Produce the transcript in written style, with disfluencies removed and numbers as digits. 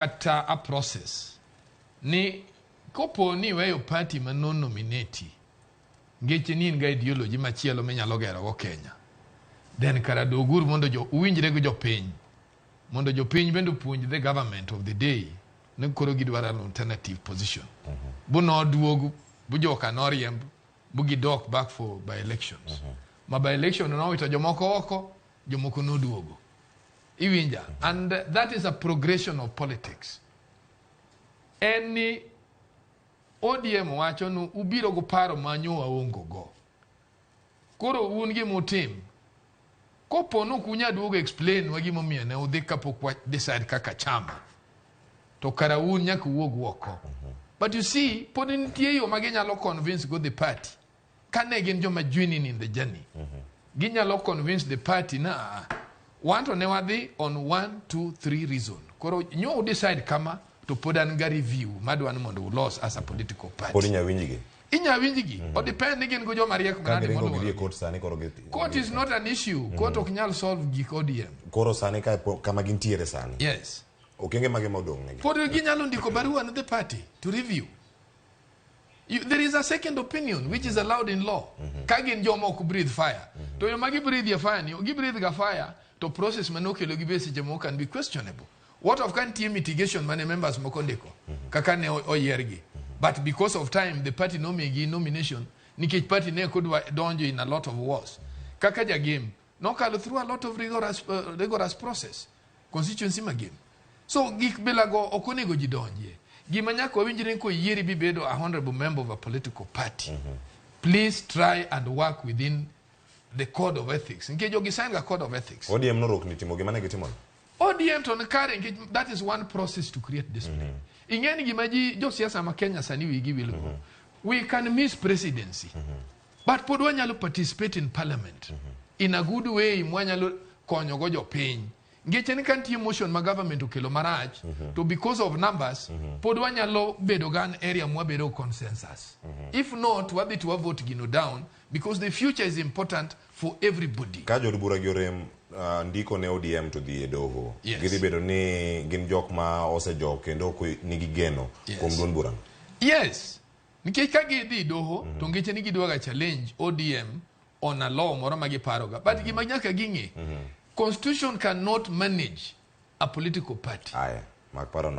Kata a process ni kopo ni iweyo party ma no nominate ngeche ni in ga ideology machielo minyalo gero go Kenya, then kara doguru mondo jo uwinjre gi jopiny, mondo jopiny bende opuonj the government of the day ni koro gidwaro an alternative position. Bu noduog bu joka noriemb bu gidok back for by elections. Ma by election nowito jomoko oko, jomoko noduogo. Iwinja? And that is a progression of politics. En ni ODM wacho ni ubiro go paro ma nyo waongo go. Koro un gima utim, kopo ni ok unyal duogo explain wa gimomiyo ne udhi kapok wa decide kaka chama, to kara un nyaka uwuog oko. But you see, pod nitie yo ma ginyalo convince go the party. Kane gin joma joining in the journey, ginyalo convince the party na wan to ne wadhi on one, two, three reason. Koro nyo decide kama, to pod an ga review madwa ni mondo ulos as a political party. Pod inya winjgi. Inya winjgi. O depend ni gin go joma riek Ka manade giringo gidhi e moluoro. court sani koro gi Court is not an issue. Court ok nyal solve gik ODM. Koro sani ka kama gintiere sani. Okenge mage modong' negi? Pod ginyalo ndiko barua ne the party to review. There is a second opinion which is allowed in law. Ka gin joma ok breathe fire. To yo ma gi breathe fire ni, gi breathe ga fire, to process mane okelo gi be seche moko can be questionable. What of ka nitie mitigation mane members moko ndiko kaka ne oyiergi. But because of time, the party nomigi nomination nikech party ne kodwa donjo in a lot of wars. Kaka Jagem nokalo through a lot of rigorous process. Constituency magem. So gik bilago ok onego ji donjie. Gima nyaka wawinjre ni koyieri bibedo a honorable member of a political party, please try and work within the code of ethics. Nikech jogi sign ga code of ethics. ODM norokni timo gima ne gitimono. ODM to ni kare nikech that is one process to create discipline. Ing'e ni gima ji josiasa ma Kenya sani wigi wil go. We can miss presidency. But pod wanyalo participate in parliament in a good way mwanyalo konyo go jopiny. Nikech en ka nitie motion ma government okelo marach, to because of numbers, pod wanyalo bedo gan area mwabedo consensus. If not, wadhi to wavote gino down because the future is important for everybody. Ka jood bura gi orem ndiko ne ODM to dhi e doho. Gidhi bedo ni gin jok ma osejok kendo ok nigi geno kuom duond burano. Yes. Nikech ka gidhi doho, to ngeche ni gidwaga challenge ODM on a law moro ma giparoga. But gima nyaka ging'e, constitution cannot manage a political party. Aya, mak paro no.